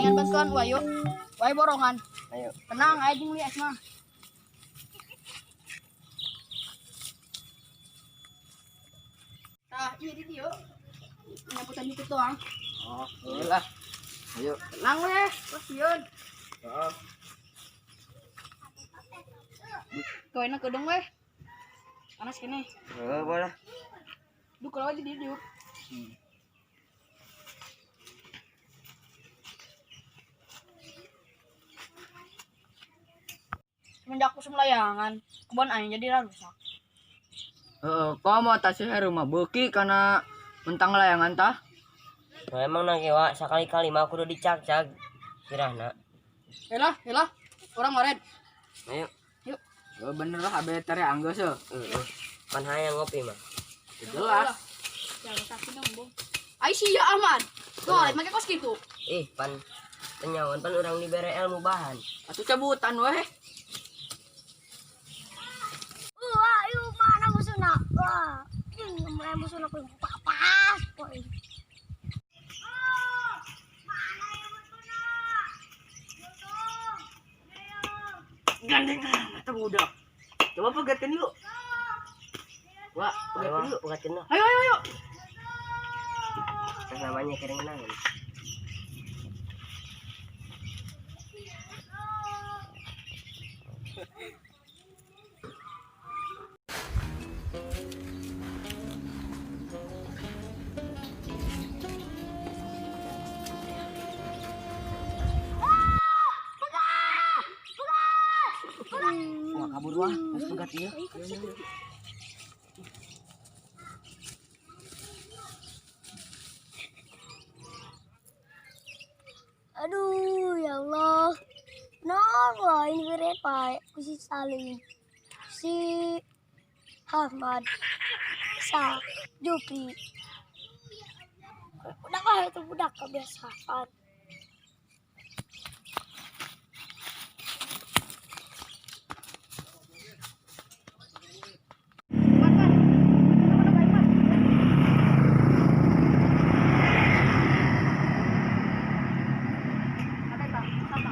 Mendingan bantuan gua yuk. Wae borongan. Ayo. Tenang aja jeung liat mah. Tah, iya di dieu. Nyamputan dikit doang. Oh, lah. Ayo. Tenang weh, terus sieun. Heeh. Gawena kedeung weh. Panas kene. Heeh, boleh. Duh kalau aja di dieu. Semenjak musim layangan, kebun aing jadi rusak. Heeh, komo tas si Heru mah beuki kana mentang layangan tah. Nah, emang nang wa sakali-kali mah kudu dicag-cag sirahna. Helah, helah. Orang ngoret. Ayo. Yuk. Heeh, bener lah abe tere anggeus heuh. Heeh. Pan hayang ngopi mah. Jelas. Ya, sakit dong, Bung. Ai sia Ahmad. Ngoret make kos kitu. Ih, pan penyawan pan urang dibere ilmu bahan. Atuh cabutan weh. Wah, ieu mana musuhna? Wah, ini mulai musuhna ku papas poe. Gandeng eta budak. Coba pegatkeun yuk. Wah, Ayo, pegatkeun yuk. pegatkeun lah. Ayo, ayo, ayo. Terus namanya kering naon. Wah, kabur wah, geus pegat ieu. Aduh, ya Allah. Naon wah ini bere pae ku si Salim. Si Ahmad. Sa Jupri. Budak ah itu budak kebiasaan. Man, man. Mana baik, man? Ada tak? Sama.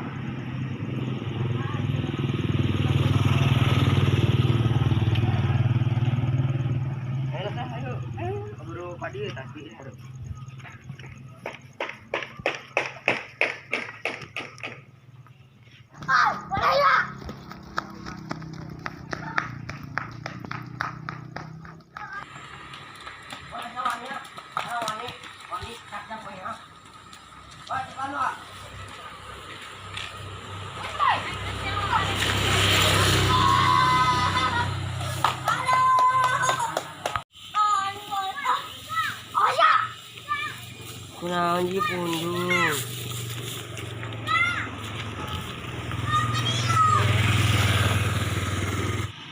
Ayo lah, ayo. Kaburu ka dieu tah si Heru. Ah, mana ya? Wah, sawahnya. Wani, wani cak-cak we ah. Wah, cepat wah. Oh ya. Kunaon ji pundung.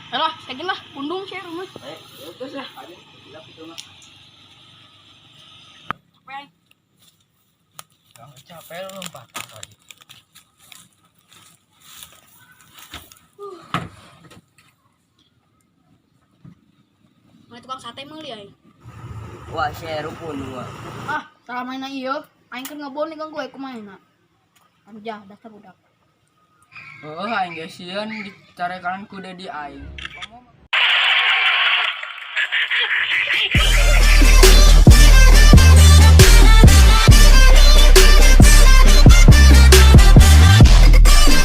Alah, saking lah, pundung sih rumah. Ayo, geus lah. Ayo, gila kitu mah. Capek aing. Capek lu lompat tadi. Mana tukang sate meuli aing. Wah, si Heru pundung wah. Ah, salah mainna ieu. Aing keur ngebon nih ganggu kumaha na. Anjah, dasar budak. Heeh, aing ge sieun dicarekan ku dedi aing.